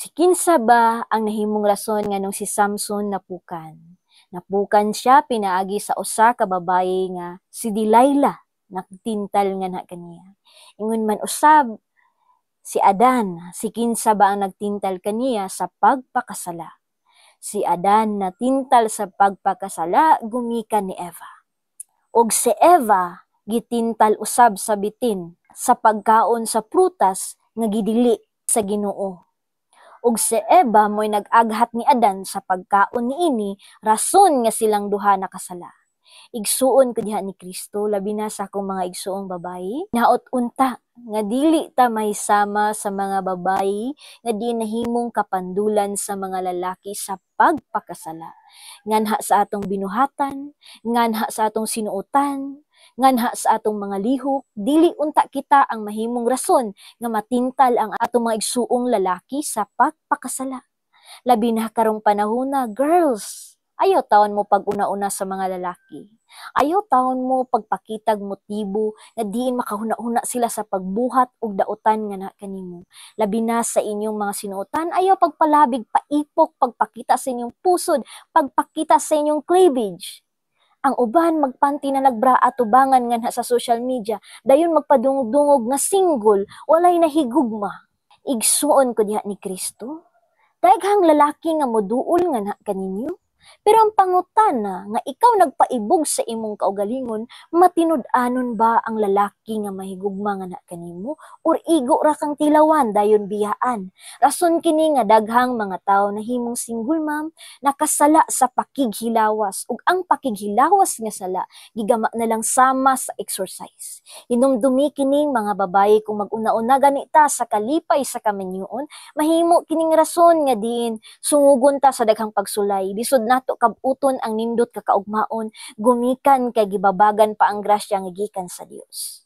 Si kinsa ba ang nahimong rason nganong si Samson napukan? Napukan siya pinaagi sa usa ka babaye nga si Delilah, nagtintal nga na kaniya. Ingon man usab si Adan, si kinsa ba ang nagtintal kaniya sa pagpakasala? Si Adan natintal sa pagpakasala gumikan ni Eva. Og si Eva gitintal usab sa bitin sa pagkaon sa prutas nga gidili sa Ginoo. Ug si Eva mo'y nag-aghat ni Adan sa pagkaon niini, rason nga silang duha nakasala. Igsuon ko diha ni Kristo, labi na sa akong mga igsuong babayi, naot unta nga dili ta mahisama sa mga babayi nga di nahimong kapandulan sa mga lalaki sa pagpakasala. Nganha sa atong binuhatan, nganha sa atong sinuotan, nganha sa atong mga lihok, dili unta kita ang mahimong rason nga matintal ang atong mga igsuong lalaki sa pagpakasala. Labi na karong panahona, girls, ayaw taon mo pag-una-una sa mga lalaki. Ayaw taon mo pagpakitag motibo nga diin makahuna-huna sila sa pagbuhat og dautan nga na kanimo. Labi na sa inyong mga sinuotan, ayaw pagpalabig, paipok, pagpakita sa inyong pusod, pagpakita sa inyong cleavage. Ang uban magpanty na nagbra atubangan nga na sa social media, dayon magpadungog-dungog nga single, walay nahigugma. Igsuon ko diha ni Kristo, daghang lalaki nga moduol nga na kaninyo. Pero ang pangutana nga ikaw nagpaibog sa imong kaugalingon, matinud-anon ba ang lalaki nga mahigugma nga na kanimo or igo ra kang tilawan dayon biyaan? Rason kini nga daghang mga tawo nahimong single mom, nakasala sa pakighilawas, ug ang pakighilawas nga sala gigama na lang sama sa exercise. Hinumdumi kining mga babayi, kung mag-una-una ganita sa kalipay sa kaminyoon, mahimo kining rason nga diin sungugon ta sa daghang pagsulay. Lisod nato kabuton ang nindot kakaugmaon gumikan kay gibabagan pa ang grasya nga gikan sa Dios.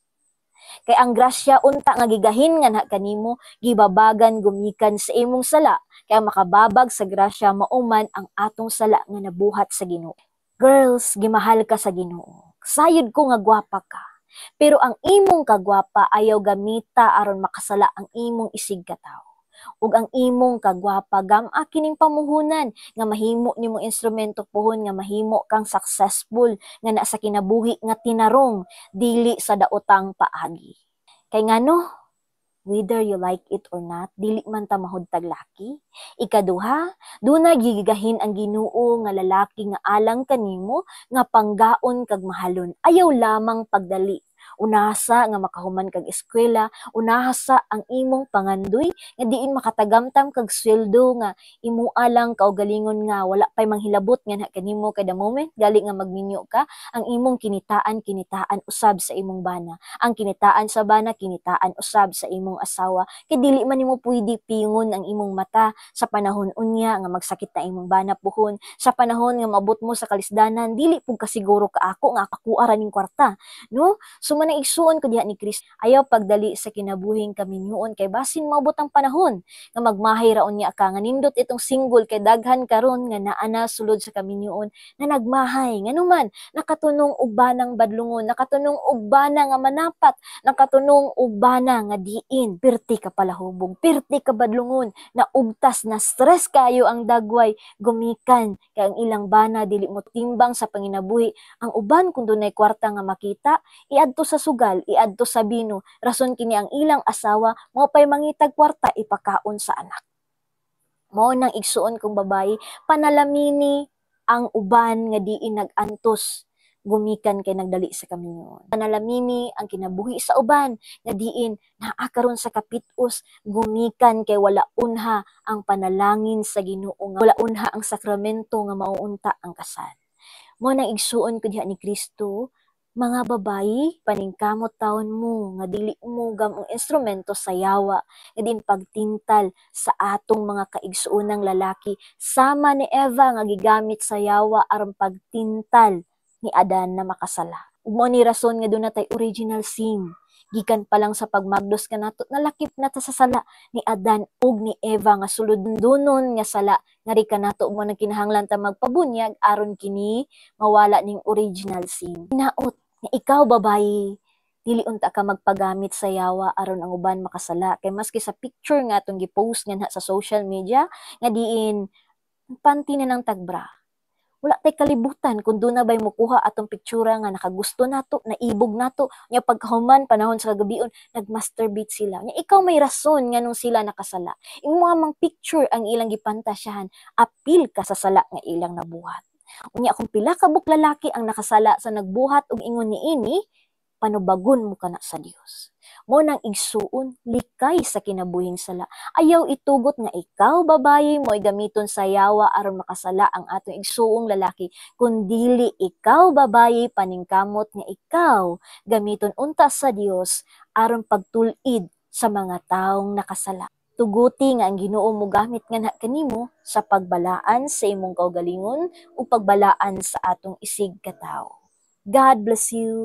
Kay ang grasya unta nga gigahin nga na kanimo, gibabagan gumikan sa imong sala, kay ang makababag sa grasya mauman ang atong sala nga nabuhat sa Ginoo. Girls, gimahal ka sa Ginoo. Sayod ko nga gwapa ka. Pero ang imong kagwapa ayaw gamita aron makasala ang imong isig katawo. Ug ang imong kagwapa gam-a kining pamuhunan nga mahimo nimo instrumento puhon nga mahimo kang successful nga na sa kinabuhi nga tinarong, dili sa daotang paagi. Kay ngano, whether you like it or not, dili man ta mahudtag laki. Ikaduha, duna gigigahin ang Ginoo nga lalaki nga alang kanimo nga panggaon kag mahalon. Ayaw lamang pagdali. Unasa nga makahuman kag eskwela, unasa ang imong pangandoy nga diin makatagamtam kag sweldo nga imo lang kaugalingon nga wala pay manghilabot nga na kanimo, kay the moment gali nga magminyo ka, ang imong kinitaan, kinitaan usab sa imong bana. Ang kinitaan sa bana, kinitaan usab sa imong asawa. Kay dili man nimo pwede pingon ang imong mata sa panahon unya nga magsakit na imong bana puhon, sa panahon nga maabot mo sa kalisdanan, dili pug kasiguro ka ako nga ako ra ning kwarta, no? So man ang igsuon ko diha ni Chris, ayaw pagdali sa kinabuhing kaminyoon kay basin maabot ang panahon nga magmahay ra unya ka nga nindot itong single, kay daghan karon nga naa na sulod sa kaminyoon na nagmahay, nganuman nakatunong og banang badlungon, nakatunong og bana nga manapat, nakatunong og bana nga diin pirti ka palahubog, pirti ka badlungon, na ugtas na stress kayo ang dagway gumikan kay ang ilang bana dili mo timbang sa panginabuhi. Ang uban, kung dunay kwarta nga makita, iadto sa sugal, iadto sa bino. Rason kini ang ilang asawa mao pay mangitag kwarta ipakaon sa anak. Mao nang igsuon kong babayi, panalamini ang uban nga diin nag-antos gumikan kay nagdali sa kaminyoon. Panalamini ang kinabuhi sa uban nga diin naa karon sa kapitos gumikan kay wala unha ang panalangin sa Ginoo, nga wala unha ang sakramento nga mauunta ang kasal. Mao nang igsuon ko diha ni Kristo, mga babayi, paningkamot taon mo nga dili mo gamong instrumento sa yawa nga din pagtintal sa atong mga kaigsuonang lalaki sama ni Eva nga gigamit sa yawa aron pagtintal ni Adan na makasala. Ug mao ni rason nga duna tay original sin. Gikan pa lang sa pagmagdos kanato, nalakip na ta sa sala ni Adan ug ni Eva nga sulod-dunon nga sala nga ri kanato. Mo nang kinahanglan ta magpabunyag aron kini mawala ning original sin. Hinaot nga ikaw, babayi, Dili unta ka magpagamit sa yawa aron ang uban makasala, kay maski sa picture nga atong gi-post nga sa social media nga diin panty na nang tag-bra. Wala tay kalibutan kung duna bay mukuha atong pictura nga nakagusto nato, naibog nato, nya pagkahuman panahon sa kagabion nagmasturbate sila. Nya ikaw may rason nganong sila nakasala. Imo mang picture ang ilang gipantasyahan, apil ka sa sala nga ilang nabuhat. Unya kung pila ka buok lalaki ang nakasala sa nagbuhat og ingon niini, panubagon mo kana sa Dios. Mao nang, igsuon, likay sa kinabuhing sala. Ayaw itugot nga ikaw, babayi, mo gamiton sa yawa aron makasala ang atong igsuong lalaki, kun dili ikaw, babayi, paningkamot nga ikaw gamiton unta sa Dios aron pagtul-id sa mga taong nakasala. Tuguti nga ang Ginoo mo gamit nga na kanimo sa pagbalaan sa imong kaugalingon ug pagbalaan sa atong isig katawo. God bless you.